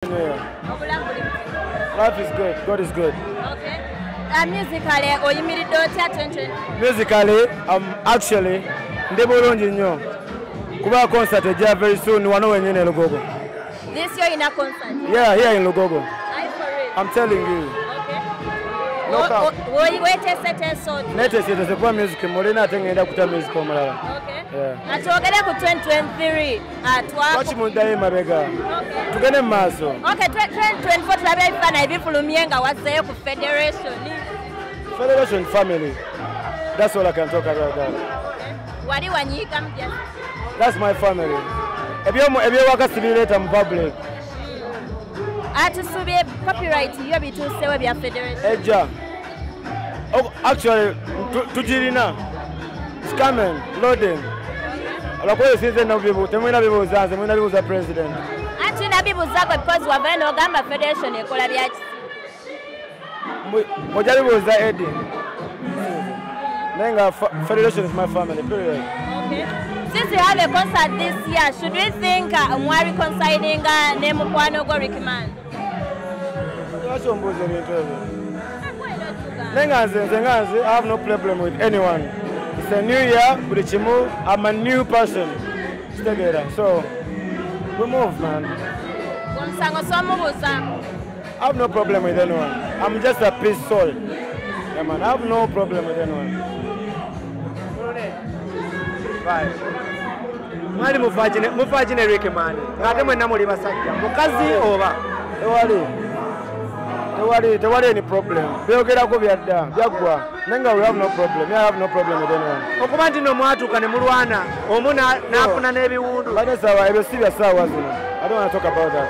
Obulamu buli buti? Life is good. God is good. Okay. Musically, oyimiridde otya 2020? Musically, actually, ndi bulungi nnyo. Kuba concert ejja very soon wano wennyini e Lugogo. This year in a concert? Yeah, here in Lugogo. Are you for real? I'm telling you. Okay. No cap. Weteeseteese otya? Neteeseteese kuba music mulina ate ngenda kuta music omulala. Okay. Yeah. Atwogere ku 2023. Lwaki muddayo emabega? Okay. Tugende mu maaso. Okay, 2024 tulabe ebifaananyi bifulumye nga wazzeeyo ku Federation. Federation family. That's all I can talk about that. Okay. Wali wanyiigamu just? That's my family. Ebyewaka sibireeta mu public. Atusubye copyright yo bituusewo bya Federation. Ejja. Oh, actually, tugirina. It's coming, loading. Olwakuba sinze temulina bibuuza nze, mulina bibuuza president. Anti nabibuuza gwe because wavayo n'ogamba Federation ekola bya kisi. Mujja bibuuza Eddie. Naye nga Federation is my family, period. Okay. Since you have a concert this year, should we think mwa reconciling ne mukwano gwo Ricky Man? Lwaki ombuuza ebintu ebyo? Naye nga nze I have no problem with anyone. It's a new year, buli kimu, I'm a new person. Kitegeera. So, we move, man. Omusango somubuuza. I have no problem with anyone. I'm just a peace soul. Yeah, man, I have no problem with anyone. Bye. Mwali mufajine Ricky Man. Ngate mwenna muli basajja. Mukazi oba? Tewali any problem. Byogerako byadda, byaggwa. Naye nga we have no problem. I have no problem with anyone. Okuba nti no mwatuuka ne mulwana, omu n'afuna n'ebiwundu. Bane sawa, ebyo si bya ssaawa zino. I don't want to talk about that.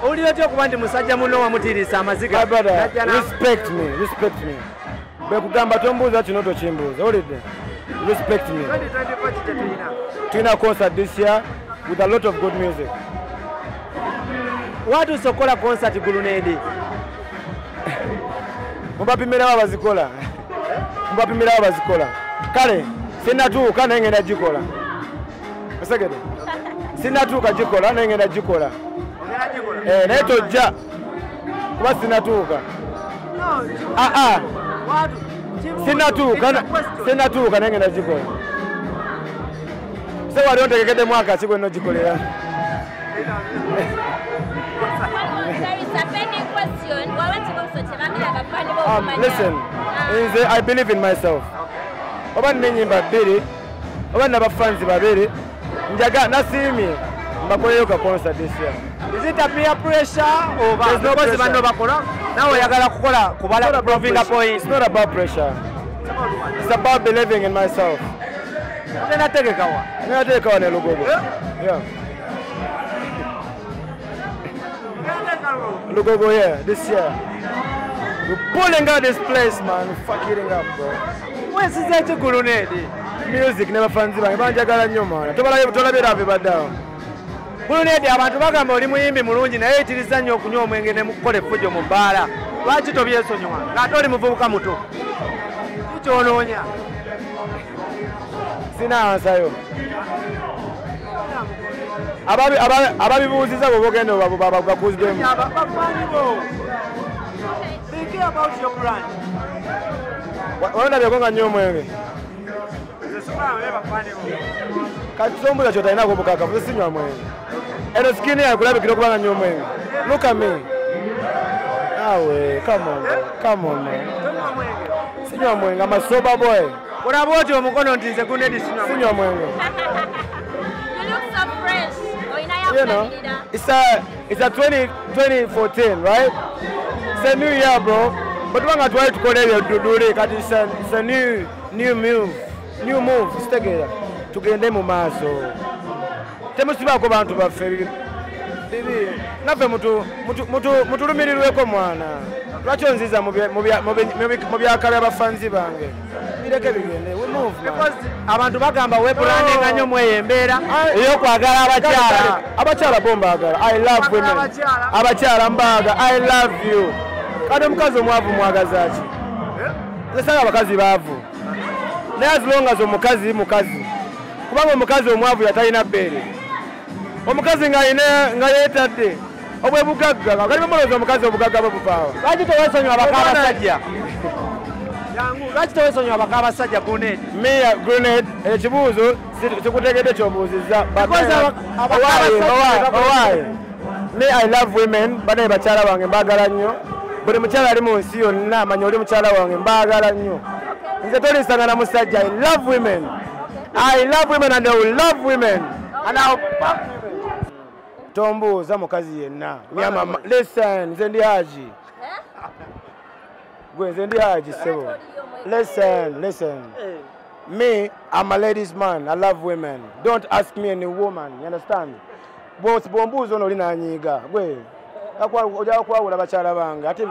Owulira otya okuba nti musajja munno wamutiiriisa amaziga? My brother, respect me, respect me. Bwe kugamba tombuuza kino tokimbuuza, owulidde? Respect me. 2024 kye tulina. Tulina concert this year with a lot of good music. Watuuse okukola concert Grenade? Mubapimirawo abazikola. Mubapimirawo abazikola. Kale, sinnatuuka naye ngenda gikola. Osegede? Sinnatuuka gikola naye ngenda gikola. Naye tojja kuba sinnatuuka. Sinnatuuka naye ngenda gikola. Se wali ontegekedde mwaka ki gwe nnogikolera? Listen, I believe in myself. Oba nina ennyimba bbiri, oba nina bafanzi babiri, njaga nasiimye mbakoleyo ka concert this year. Is it a peer pressure oba oba banno bakola? Nawe oyagala kukola kubala proving a point. It's not about pressure. It's about believing in myself. Ogenda tegeka wa? Ngenda tegeka wa ne Lugogo. Yeah. Lugogo here this year. We're pulling out this place, man. We're fucking up, bro. Wesize ki Grenade? Music never fanzi bange banjagala nnyo mwana. Tolabira bibaddawo. Grenade abantu bagamba oli muyimbi mulungi naye oyitiriza nnyo okunywa omwenge ne mukukola effujjo mu bbaala. Lwaki tobyesonyiwa ng'ate oli muvubuka muto? Kikyonoonya. Sina ansayo. Ababibuuziza bwe bogenda bakuziddemu. Bafaanyi bo. Think about your brand. Walabyeko nga nnywa omwenge. Kati sombuuza ky'otalinako obukakafu, sinywa mwenge. Eno skin yange kulabikira okuba nga nnywa omwenge. Look at me. Awe, come on, bro. Come on, man. Sinywa mwenge, I'm a sober boy. Olaba otya omukono nti nze Grenade sinywa mwenge. Sinywa mwenge. You look so fresh. You know, it's a 2014, right? It's a new year, bro. But when I try to call it, do it's a new move, new move. Together, tugende mu maaso. Temusibako bantu baffe bibi. Naffe mutulumirirweko mwana. Lwaki onziza mu byakala abafanzi bange? Bireke bigende. We move, man. Because abantu bagamba we brandinga nnyo mweyo embeera ey'okwagala abakyala. Abakyala bo mbaagala. I love women. Abakyala mbaaga. I love you. Kati omukazi omwavu mwagaza ki? Nze saagala abakazi baavu. Naye as long as omukazi mukazi. Kubanga omukazi omwavu yatalina bbeere. Omukazi nga yeetadde obwe bugagga kali bamulowooza omukazi obugagga bwe buvaawa. Lwaki tewesonyiwa bakabasajja? Jangu, lwaki tewesonyiwa bakabasajja Grenade? Mia Grenade, ekibuuzo sikutegedde ky'obuuzizza. Owaaye. Me, I love women, banaye bakyala bange mbaagala nnyo. Buli mukyala ali mu nsi yonna amanya oli mukyala wange mbaagala nnyo. Nze tolisanga na musajja. I love women. I love women and I will love women. And I'll fuck women. Tombuuza mukazi yenna. Mama, listen, nze ndi Haji. Gwe nze ndi Haji ssebo. Listen, listen. Me, I'm a ladies man. I love women. Don't ask me any woman, you understand? Bw'ombuuza ono oli nanyiiga. Gwe ojja kwawula bakyala bange. Ate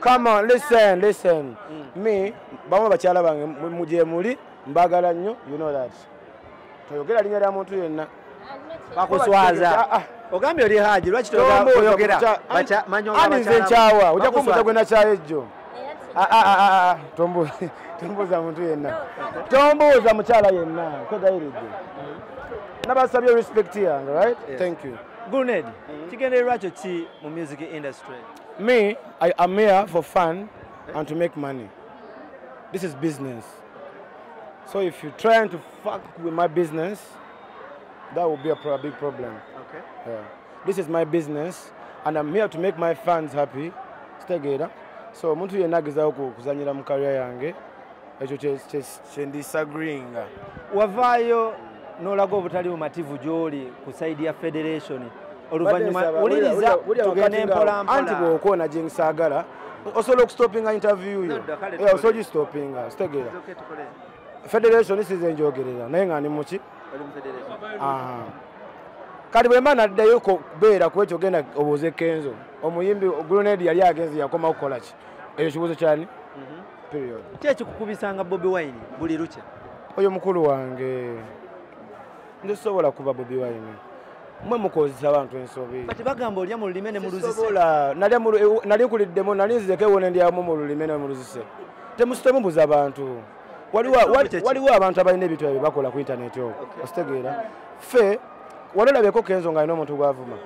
come on, listen, listen. Me, bamu bakyala bange muje muli mbagala nnyo, you know that. Toyogera linnya lya muntu yenna. Bakuswaza. Ogambye oli Haji, lwaki toyogera? Ani nze nkyawa, ojja kumbuuza gwe nakyawa ejjo. Tombuuza muntu yenna. Tombuuza mukyala yenna, kwegayiridde. Nabasabye respect yange, right? Yes. Thank you. Grenade, kigendererwa kyo ki mu music industry? Me, I am here for fun and to make money. This is business. So if you're trying to fuck with my business, that will be a big problem. Okay. Yeah. This is my business and I'm here to make my fans happy. Kitegeera. So omuntu yenna agezaako kuzannyira mu career yange, ekyo kye disagreeinga. Wavaayo n'olaga obutali bumativu gy'oli ku side ya federation. Oluvannyuma wuliriza tugende mpola mpola. Anti bw'okoona gye nsaagala, osobola okustopinga interview yo. Osobola ogistopinga, kitegeera. Federation size njogerera naye nga ndi muki? Kati bwe mba naddayo kubeera ku ekyo genda obuuze Kenzo. Omuyimbi Grenade yali agenze yakoma okukola ki? Ekyo kibuuzo kyani? Period. Ki ekikukubisanga Bobi Wine buli lukya? Oyo mukulu wange. Nze sobola kuba Bobi Wine. Mmwe mukozesa abantu ensobi. Kati bagamba olya mu lulime ne mu luzise. Sobola. Nali nkuliddemu, nali nzireko ewone ndyamu mu lulime ne mu luzise. Temubuza abantu. Waliwo abantu abalina ebintu byabwe bakola ku internet okwo. Okitegeera? Ffe walolabyeko Kenzo ng'alina omuntu gw'avuma.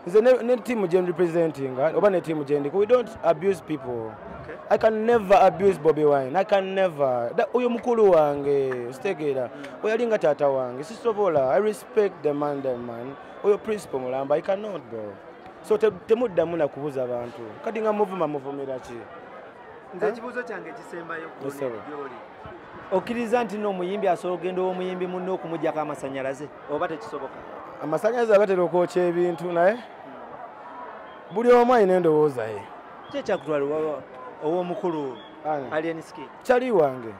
Nze ne team gye representing oba ne team gye ndiko, we don't abuse people. I can never abuse Bobi Wine. I can never. Oyo mukulu wange, okitegeera? Oyo alinga taata wange. Sisobola. I respect the man, Oyo principal mulamba, I cannot, bro. So temuddamu na kubuza abantu. Kati nga muvuma muvumira ki? Nze ekibuuzo kyange ekisembayo gy'oli. Okkiriza nti n'omuyimbi asobola okugenda ow'omuyimbi munne okumuggyako amasannyalaze oba tekisoboka? Amasannyalaze agatera okwokya ebintu naye buli omu alina endowooza ye. Ki ekyakutwala ow'omukulu Alien Skin? Kyali wange.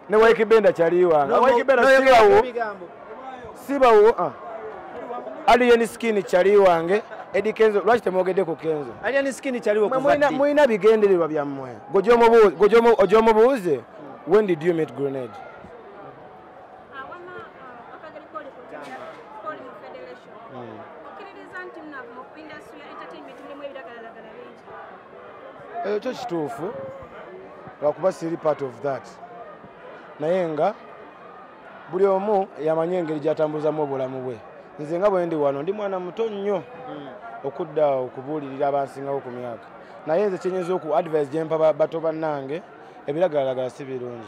Ne Waikibenda kyali wange. Waikibenda sibawo. Sibawo. Alien Skin kyali wange. Eddy Kenzo, lwaki temwogedde ku Kenzo? Alien Skin kyaliwo kuva ddi? Mulina bigendererwa byammwe. Gwe when did you meet Grenade? Ekyo kituufu lwakuba siri part of that. Naye nga buli omu yamanyi engeri gy'atambuzamu obulamu bwe. Nze nga bwe ndi wano ndi mwana muto nnyo okudda okubuulirira abansingawo ku myaka. Naye nze kyenyinza oku advice gye mpa bato bannange, ebiragalalagala si birungi.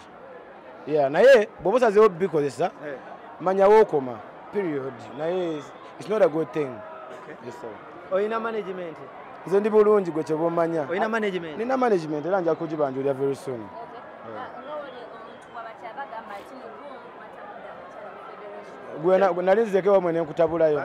Yeah, naye bw'oba osazeewo bikozesa, manya wookoma, period. Naye it's not a good thing. Yes, sir. Oyina management? Nze ndi bulungi gwe kye bw'omanya. Oyina management? Nina management era nja kugibanjulira very soon. Gwe nali nzireko wamwe ne nkutabulayo.